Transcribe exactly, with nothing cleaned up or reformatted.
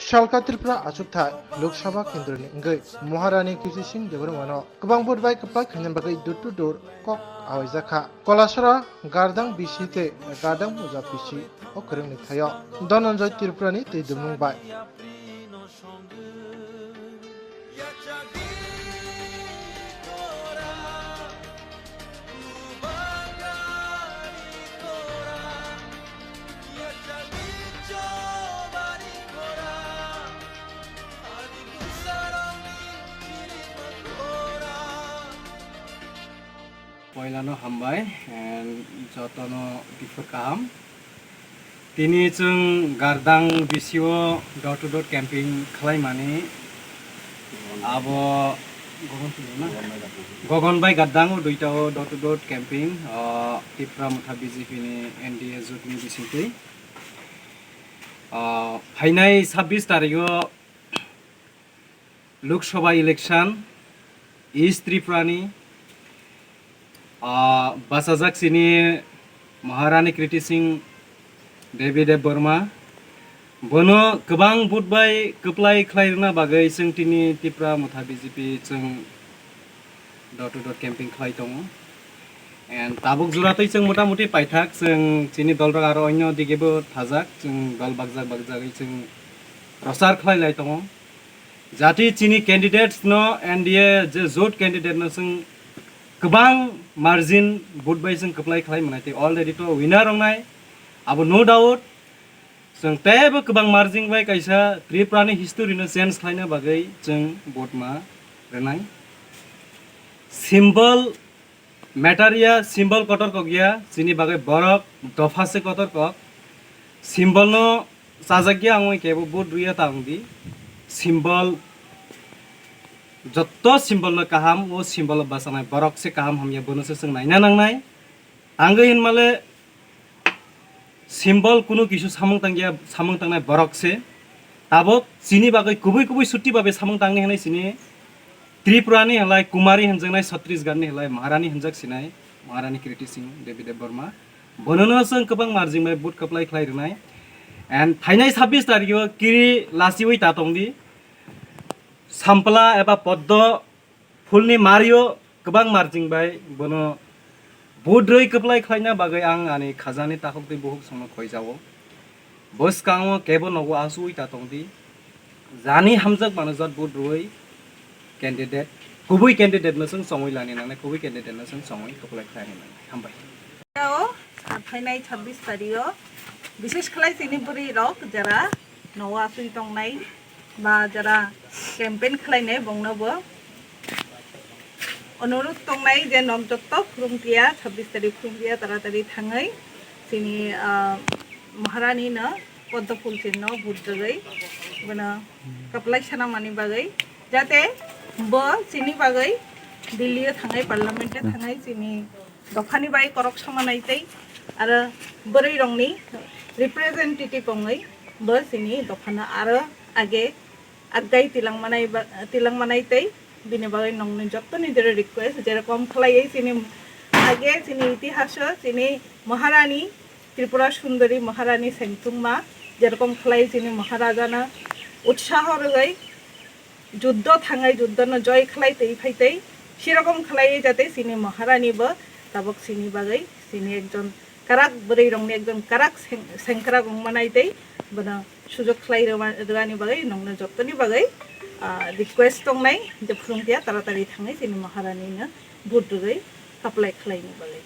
Salka Tripura achukthai Lok Sabha kendroni wngwi Maharani Kirti Singh Debbarmano kwbang vote bai kwplai khaina bagwi door to door kok awaijak kha. Kolasora Gardang bisi tei Gardang Muja bisi o kwrwngni thaio Dhananjay Tripurani twi dumung bai. Poilano hambai and jotono bifur kaham. Tini chwng Gardang bisio door to door camping khlaimani abo Gogon bai Gardang o duita o door to door camping, ah, Tipra Motha B J P ni N D A jotni bisingtwi. Ah, phainai sabbish tarikh o Lok Sabha election, East Tripura ni, ah, bachajak chini Maharani Kriti Singh Devi Debbarma. Bono kwbang vote bai kwplai khlai rwna bagwi chwng tini Tipra Motha B J P chwng door to door camping khlai tongo. And tabuk jora twi chwng mota moti paithak, chwng chini dol rok aro onyo dige bo thajak, chwng dol bakjak bakjagwi chwng prochar khlai lai tongo. Jati chini candidates no N D A je jot candidate no chwng kwbang margin vote bai chwng kwplai khlai manai tei already to winner wngnai, abo no doubt. Chwng teibo kwbang margin bai kaisa Tripura ni history no change khlaina bagwi chwng vote ma rwnai. Symbol matter ya, symbol kotor kok ya, chini bagwi borok dopha se kotor kok. Symbol no chajak ya wngwi kebo vote rwya ta wng di. Symbol, jotto symbol no kaham, o symbol o bachanai borok se kaham hamya, bono se chwng naina nangnai. Tangwi hinmale symbol kunu kisu samung tangya, samung tangnai borok se. Tabok chini bagwi kubui kubui sutti babe samung tangni hinwi chini Tripura ni hinlai Kumari hinjaknai, Chhattisgarh ni hinlai Maharani hinjak sinai, Maharani Kriti Singh Devi Debbarma. Bonono chwng kwbang marjing bai vote kwplai khlai rwnai. And phainai sabbish tarikh o kiri lachiwi ta tongdi. Sampla eba poddo phulni mario kwbang marjing bai bono budrwi kwplai khlaina bagwi ang ani khajani takhuk tei bukhuk songno khoijao. Bwskango kebo nogo asugwi ta tongdi. Jani hamjak mano jat budrwi candidate, kubui candidate no chwng songwi lani nangnai, kubui candidate no chwng songwi kwplai khlaini nangnai. Hambai. O phainai sabbish tarikh o, bises khlai chini bwrwi rok jara nogo aswi tongnai ba jara campaign khlainai bongno bo onurudh tongnai je nok jotto khulumtiya sabbish tarikh khulumtiya taratari thangwi chini, ah, Maharani no poddo phul chinno vote rwgwi bono kwplai sana mani bagwi jate bo chini bagwi Delhi o thangwi parliament o thangwi chini dophani bai korok sama nai tei aro bwrwi rokni representative wngwi bo chini dophano aro age aggai tilang manai ba, tilang manai tei bini bagwi nongni jottoni jora request jerokom khlaiwi chini age chini itihaso chini Maharani Tripura Sundari Maharani sengtungma jerokom khlai chini Maharajano utsaho rwgwi juddo thangai juddono joy khlai twi phai tei sirokom khlai jate chini Maharani bo tabok chini bagwi chini ekjon karak bwrwi rokni ekjon karak seng-, sengkrak wng manai tei bono sujok khlai rwma-, rwani bagwi nongno jottoni bagwi, ah, request tongnai je phwrwngtiya taratari thangwi chini Maharani no vote rwgwi apply khlaini bagwi.